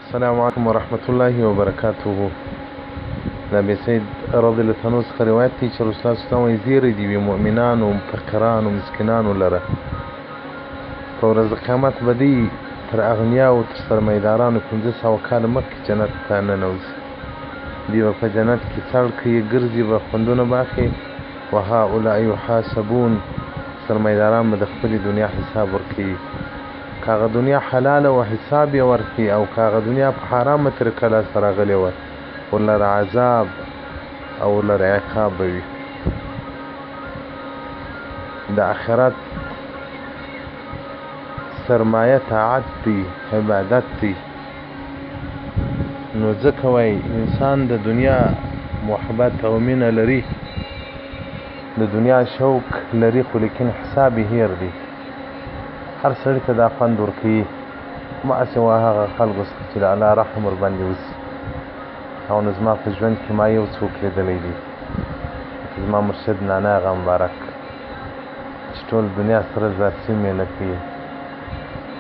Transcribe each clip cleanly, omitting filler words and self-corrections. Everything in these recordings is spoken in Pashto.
السلام علیکم ورحمت الله وبرکاته. د ابي سعید رضی الله عنه څخه روایت دی چې رسول الله صلی الله علیه وسلم وایي، زیری دې وي مؤمنانو، فقیرانو، مسکینانو لره. په ورځ د قیامت به دوی تر اغنیاو، تر سرمایدارانو 500 کاله مخکې جنت ته ننوځي. دوی به په جنت کې څړ کوي، ګرځي به، خوندونه به اخلي. وهؤلاء یحاسبون، سرمایداران به د خپلې دنیا حساب ورکوي. که هغه دنیا حلاله وه حساب یې ورکړي، او که هغه دنیا په حرامه طریقه لاسته راغلې وه ورلره عذاب او ورلره عقاب به وي. د آخرت سرمایه طاعت دی، عبادت دی. نو ځکه وایي انسان د دنیا محبت او مینه لري، د دنیا شوق لري، خو لیکن حساب یې هېر دی. هر سړي ته دا خوند ورکوي، ما سوا هغه خلکو څخه چې د الله رحم ورباندې وسي. او نو زما په ژوند کې ما یو څوک لیدلی دی، زما مرشد نانا هغه مبارک، چې ټول دنیا سره ذاتي مېله کوي.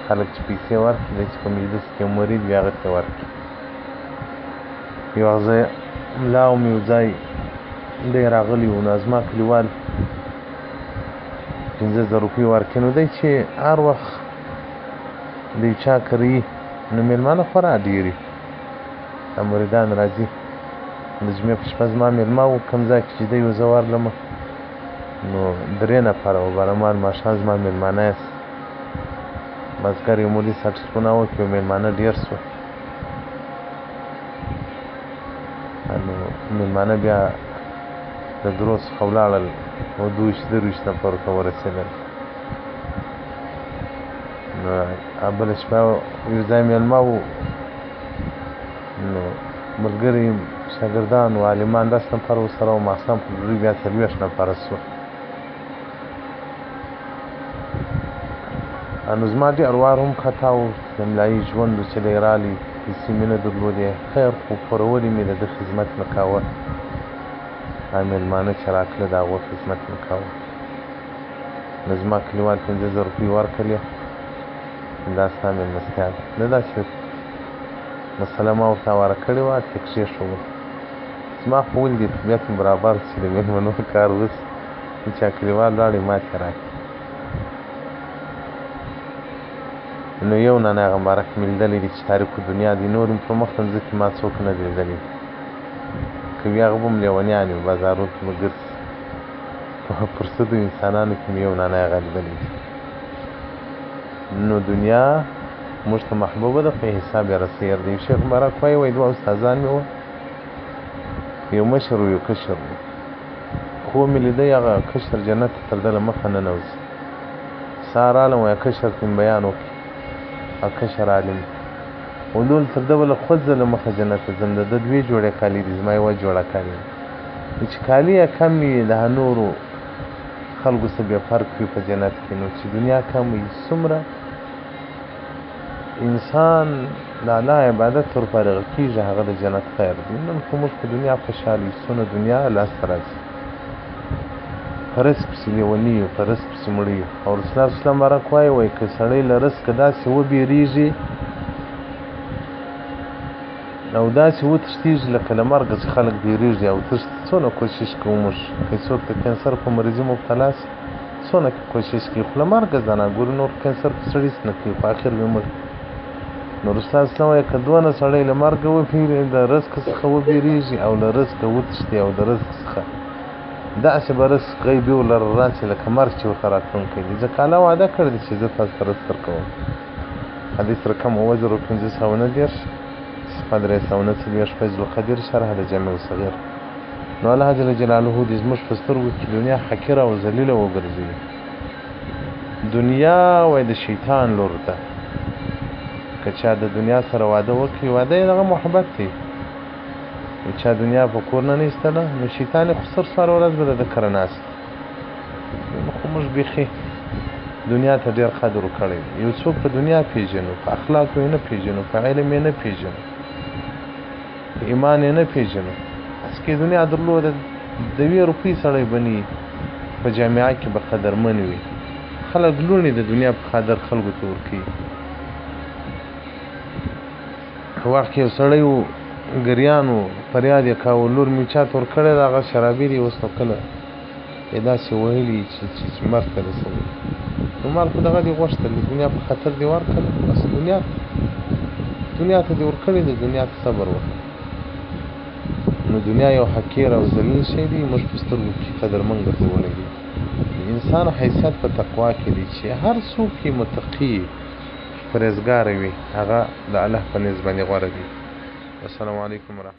خلک چې پیسې ورکړي، دی چې په مجلس کې مرید وي هغه ته ورکړي. یو وخت زه ملا وم، یو ځای دی راغلی و، نو زما کلیوال 5000 روپۍ ورکړي. نو دی چې هر وخت د یو چا کره نو مېلمانه خورا ډېر وي، دا مریدان راځي. د جمعې په شپه زما مېلمه و، کوم ځای کې چې دی و زه ورغلم، نو 3 نفره وو. برمان ماښام زما مېلمانه یاست. مازدیګر یو مولوي صاحب سپونه وکړي، مېلمانه ډېر سوه. نو مېلمانه بیا د درو څخه ولاړل او 22 23 نفرو ته ورسېدل. نو بله شپه یو ځای مېلمه و، نو ملګري شاګردان و عالمان 10 نفره ورسره وو. ماښام په ډوډۍ بیا 40 نفره سوه. نو زما ډېر وار هم خطا و، د ملایي ژوند و چې دی رالی، پیسې مې نه درلودې. خیر خو پورولې مې د ده خدمت مې کاوه، هغه مېلمانه چې راتله د هغو خدمت مې کاوه. نو زما کلیوال 5000 روپۍ ورکړلې، دا ستا مېلمستیا ده. نه داسې مسله ما ورته هواره کړې وه، ترې کښېښوول. زما خو ولې دې طبیعت مې برابر چې د مېلمنو کار وسي، چې کلیوال لاړې ما ته راکړي. نو یو نانا هغه مبارک مې لیدلی دی چې تاریخ دنیا دی، نور مې پر مخ د مځکې ما څوک نه دی لیدلی. که وي هغه به هم لیونیان وي، بازارو کې به ګرځي. په فرصدو انسانانو کې مې یو نانا هغه لیدلی دی. نو دنیا موږ ته محبوبه ده، خو حساب یې راسره دی. شیخ مبارک وایي، وایي دوه استادان مې وه، یو مشر و یو کشر و. خو مې لیدی هغه کشر جنت ته تر ده له مخه ننوځي. سهار رالم، وایي کشر ته مې بیان وکړي، هغه کشر عالم ولول تر ده بله خو زه له مخه جنت ته ځم. د ده 2 جوړې کالي دي، زما یوه جوړه کالي ده. چې کالي یې کم وي د نورو خلکو څخه بیا فرق وي په جنت کې. نو چې دنیا کم وي، څومره انسان د الله عبادت ور فارغ کېږي، هغه د جنت خیر دی. نن خو موږ په دنیا خوشحاله یو، څونه دنیا لاسته راځي، په رزق پسې لیوني یو، په رزق پسې مړه یو. او رسول الله صلی الله علیه وسلم مبارک وایي، وایي که سړی له رزقه داسې وبېرېږي او داسې وتښتېږي لکه له مرګه چې خلک بېرېږي او تښتي. څونه کوشش کوو موږ، که څوک د کینسر په مریضي مبتلا سي څونه کوشش کوي، خو له مرګه ځان ګوري، نور کینسر په سړي څه نه کوي، خو اخر وي مړ. نو رسول الله صلی الله علیه وسلم وایي که دونه سړی له مرګه وبېري، د رزق څخه وبېرېږي او له رزقه وتښتي او د رزق څخه داسې به رزق غیبي ورله راسي لکه مرګ چې ورته راتلونکی دی. ځکه الله وعده کړې ده چې زه تاسو ته رزق درکوم. حدیث رقم 7539، صفحه 349، فیض القدیر، شرح د جامع الصغیر. نو الله جل جلاله دې زموږ په سترګو کې دنیا حقیره او ذلیله وګرځوي. دنیا وایي د شیطان لور ده، که چا د دنیا سره واده وکړي، واده یې دغه محبت دی. چا دنیا په کور نه ایستله، نو شیطان یې خسر سواره ورځ به د ده کره ناست. نو خو موږ بیخي دنیا ته ډېر قدر ورکړی دی. یو څوک په دنیا پېژنو، په اخلاقو یې نه پېژنو، په علم یې نه پېژنو، په ایمان یې نه پېژنو. هسکې دنیا درلوده، د یوې روپۍ سړی به نه وي، په جامعه کې به قدرمن وي. خلک لوڼې د دنیا په خاطر خلکو ته ورکوي. وخت کې یو سړی و، ګریان و، فریاد یې کاوه، لور مې چاته ورکړې ده، هغه شرابي دی، اوس نو کله یې داسې وهلي چې چې مرګ ته رسوي. نو مال خو دغه دې غوښتل، د دنیا په خاطر دې ورکړل، بس دنیا ته دنیا ته دې ورکړې ده، دنیا ته صبر وکړه. نو دنیا یو حقیر او ذلیل شی دی، موږ په سترګو کې قدرمن ګرځولی دی. د انسان حیثیت په تقوا کې دی، چې هر څوک یې متقي پرهېزګاره وي، هغه د الله په نزد باندې غوره دی. والسلام علیکم ورحمة.